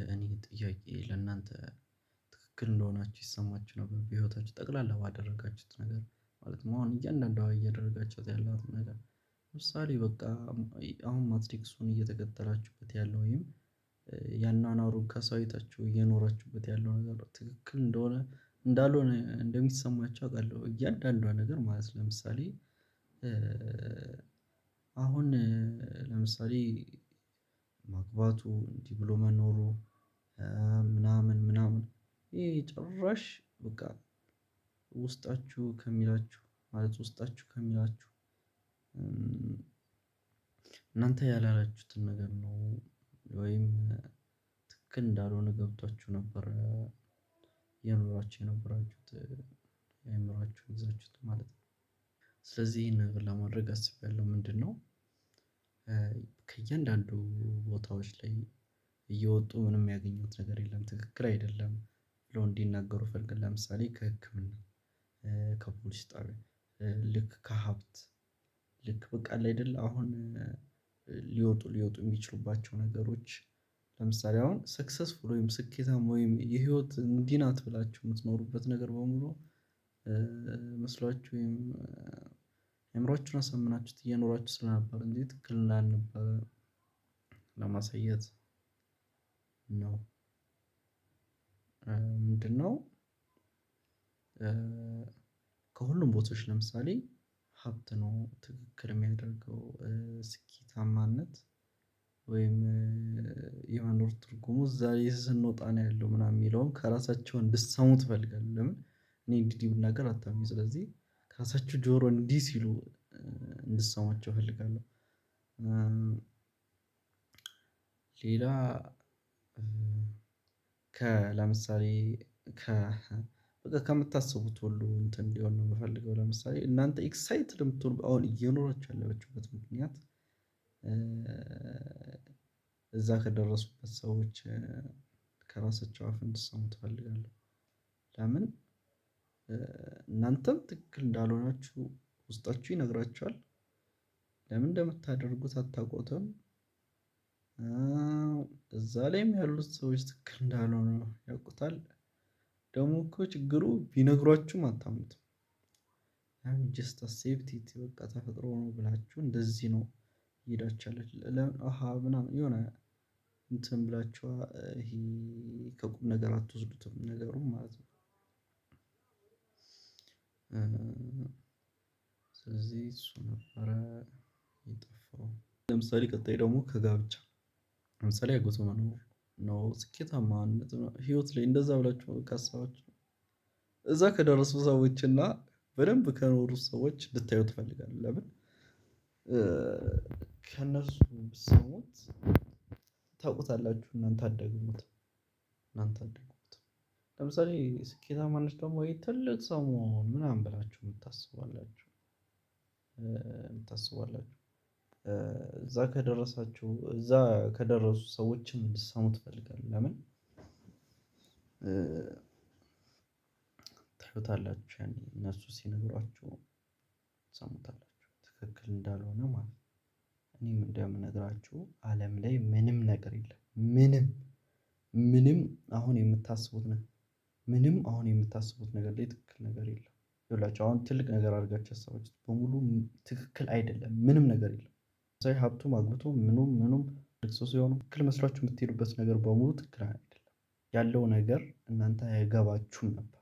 እኔ ጥያቄ ለእናንተ ትክክል እንደሆናችሁ ይሰማችሁ ነበር በህይወታችሁ ጠቅላላ ባደረጋችሁት ነገር ማለት ነው። አሁን እያንዳንዷ እያደረጋችሁት ያላት ነገር ለምሳሌ በቃ አሁን ማትሪክሱን እየተከተላችሁበት ያለው ወይም ያኗኗሩን ከሰው አይታችሁ እየኖራችሁበት ያለው ነገር ትክክል እንደሆነ እንዳልሆነ እንደሚሰማችሁ አውቃለሁ። እያንዳንዷ ነገር ማለት ነው። ለምሳሌ አሁን ለምሳሌ ማግባቱ እንዲህ ብሎ መኖሩ ምናምን ምናምን ይሄ ጭራሽ በቃ ውስጣችሁ ከሚላችሁ ማለት ውስጣችሁ ከሚላችሁ እናንተ ያላላችሁትን ነገር ነው። ወይም ትክክል እንዳልሆነ ገብቷችሁ ነበር። እየኖራችሁ የነበራችሁት የአእምሮአችሁን ይዛችሁት ማለት ነው። ስለዚህ ይሄን ነገር ለማድረግ አስቤያለሁ ምንድነው? ከእያንዳንዱ ቦታዎች ላይ እየወጡ ምንም ያገኙት ነገር የለም ትክክል አይደለም። ብለው እንዲናገሩ ፈልገን ለምሳሌ ከህክምና ከፖሊስ ጣቢያ ልክ ከሀብት ልክ በቃ አለ አይደለ አሁን ሊወጡ ሊወጡ የሚችሉባቸው ነገሮች። ለምሳሌ አሁን ሰክሰስፉል ወይም ስኬታማ ወይም የህይወት እንዲህ ናት ብላችሁ የምትኖሩበት ነገር በሙሉ መስሏችሁ ወይም አእምሮአችሁን አሳምናችሁት እየኖራችሁ ስለነበር እንጂ ትክክል እንዳልነበረ ለማሳየት ነው። ምንድነው? ከሁሉም ቦታዎች ለምሳሌ ሀብት ነው ትክክል የሚያደርገው ስኬታማነት ወይም የመኖር ትርጉሙ እዛ ላይ ስንወጣ ነው ያለው ምናምን የሚለውን ከራሳቸው እንድትሰሙት እፈልጋለሁ። ለምን እኔ እንዲህ እንዲህ ብናገር አታምኑም። ስለዚህ ከራሳችሁ ጆሮ እንዲህ ሲሉ እንድትሰሟቸው እፈልጋለሁ። ሌላ ከ ለምሳሌ ከ በቃ ከምታስቡት ሁሉ እንትን እንዲሆን ነው የምፈልገው። ለምሳሌ እናንተ ኤክሳይትድ የምትሆኑ አሁን እየኖራችሁ ያላችሁበት ምክንያት እዛ ከደረሱበት ሰዎች ከራሳቸው አፍ እንድትሰሙት እፈልጋለሁ። ለምን እናንተም ትክክል እንዳልሆናችሁ ውስጣችሁ ይነግራችኋል። ለምን እንደምታደርጉት አታውቁትም። እዛ ላይም ያሉት ሰዎች ትክክል እንዳልሆኑ ያውቁታል። ደግሞ እኮ ችግሩ ቢነግሯችሁም አታምኑትም። ጀስት አሴፕት ኢት በቃ ተፈጥሮ ነው ብላችሁ እንደዚህ ነው። እየሄዳችሁ ያላችሁት ለምን አሃ ምናምን የሆነ እንትን ብላችሁ ይሄ ከቁም ነገር አትወስዱትም ነገሩን ማለት ነው። ስለዚህ እሱ ነበረ የጠፋው። ለምሳሌ ቀጣይ ደግሞ ከጋብቻ ለምሳሌ አግብቶ መኖር ነው ስኬታማነት ህይወት ላይ እንደዛ ብላችሁ ካሰባችሁ እዛ ከደረሱ ሰዎች እና በደንብ ከኖሩ ሰዎች እንድታዩ እፈልጋለሁ። ለምን ከእነሱ ብትሰሙት ታውቁታላችሁ እናንተ አትደግሙትም። እናንተ አትደግሙትም። ለምሳሌ ስኬታማነት ደግሞ ወይ ትልቅ ሰው መሆን ምናምን ብላችሁ የምታስቡ አላችሁ። የምታስቡ አላችሁ። እዛ ከደረሳችሁ እዛ ከደረሱ ሰዎችም እንድትሰሙ እፈልጋለሁ። ለምን ታዩታላችሁ ያኔ እነሱ ሲነግሯችሁ ትሰሙታላችሁ ትክክል እንዳልሆነ ማለት ነው። እኔም እንደምነግራችሁ አለም ላይ ምንም ነገር የለም። ምንም ምንም አሁን የምታስቡት ምንም አሁን የምታስቡት ነገር ላይ ትክክል ነገር የለም። ይኸውላችሁ አሁን ትልቅ ነገር አድርጋችሁ ያሰባችሁት በሙሉ ትክክል አይደለም ምንም ነገር የለም። ሀብቱም አግብቶ ምኑም ምኑም ልቅሶ ሲሆኑ ትክክል መስሏችሁ የምትሄዱበት ነገር በሙሉ ትክክል አይደለም። ያለው ነገር እናንተ አይገባችሁም ነበር።